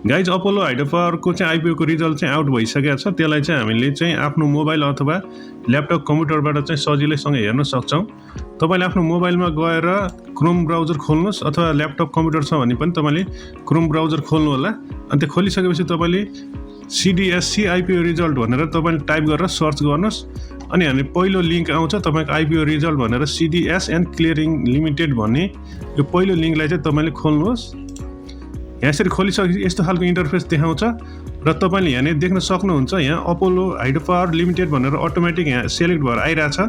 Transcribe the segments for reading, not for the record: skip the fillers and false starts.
Guys Apollo हाइड्रोपावरको चाहिँ आइपिओको result चाहिँ out भइसकेको छ। त्यसलाई चाहिँ हामीले चाहिँ आफ्नो मोबाइल अथवा ल्यापटप कम्प्युटरबाट चाहिँ सजिलैसँग हेर्न सक्छौँ। तपाईँले आफ्नो मोबाइलमा गएर क्रोम ब्राउजर खोल्नुहोस् अथवा ल्यापटप कम्प्युटर छ भने पनि तपाईँले क्रोम ब्राउजर खोल्नु होला। अनि त्यो खोलिसकेपछि तपाईँले CDSC आइपिओ रिजल्ट भनेर तपाईँले टाइप गरेर सर्च गर्नुहोस्। अनि हामी पहिलो लिङ्क आउँछ तपाईँको आइपिओ रिजल्ट भनेर CDS एन्ड क्लियरिङ लिमिटेड भन्ने यो पहिलो लिङ्कलाई चाहिँ तपाईँले खोल्नुहोस्। यहाँ यसरी खोलिसकेपछि यस्तो खालको इन्टरफेस देखाउँछ र तपाईँले यहाँनिर देख्न सक्नुहुन्छ यहाँ अपोलो हाइड्रोपावर लिमिटेड भनेर अटोमेटिक यहाँ सेलेक्ट भएर आइरहेछ।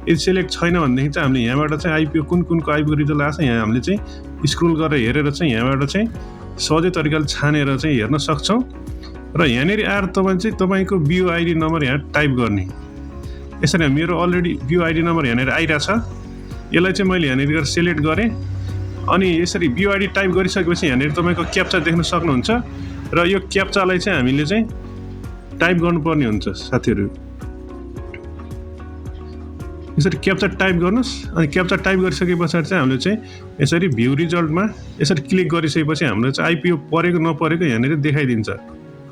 यदि सेलेक्ट छैन भनेदेखि चाहिँ हामीले यहाँबाट चाहिँ आइपिओ कुनको आइपिओ रिजल्ट आएको छ यहाँ हामीले चाहिँ स्क्रोल गरेर हेरेर चाहिँ यहाँबाट चाहिँ सजिलो तरिकाले छानेर चाहिँ हेर्न सक्छौँ। र यहाँनिर आएर तपाईँ चाहिँ तपाईँको BOID नम्बर यहाँ टाइप गर्ने। यसरी मेरो अलरेडी BOID नम्बर यहाँनिर आइरहेछ। यसलाई चाहिँ मैले यहाँनिर गरेर सेलेक्ट गरेँ। अनि यसरी BOID टाइप गरिसकेपछि यहाँनिर तपाईँको क्याप्चा देख्न सक्नुहुन्छ र यो क्याप्चालाई चाहिँ हामीले चाहिँ टाइप गर्नुपर्ने हुन्छ साथीहरू। यसरी क्याप्चा टाइप गर्नुहोस्। अनि क्याप्चा टाइप गरिसके पछाडि चाहिँ हामीले चाहिँ यसरी भ्यू रिजल्टमा यसरी क्लिक गरिसकेपछि हाम्रो चाहिँ आइपिओ परेको नपरेको यहाँनिर देखाइदिन्छ।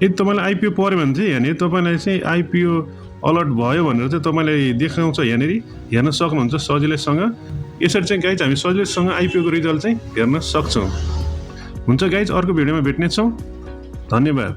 यदि तपाईँलाई आइपिओ पऱ्यो भने चाहिँ यहाँनिर तपाईँलाई चाहिँ आइपिओ अलर्ट भयो भनेर चाहिँ तपाईँलाई देखाउँछ। यहाँनिर हेर्न सक्नुहुन्छ सजिलैसँग। यसरी चाहिँ गाइज हामी सजिलैसँग आइपिओको रिजल्ट चाहिँ हेर्न सक्छौँ। हुन्छ गाइज, अर्को भिडियोमा भेट्नेछौँ। धन्यवाद।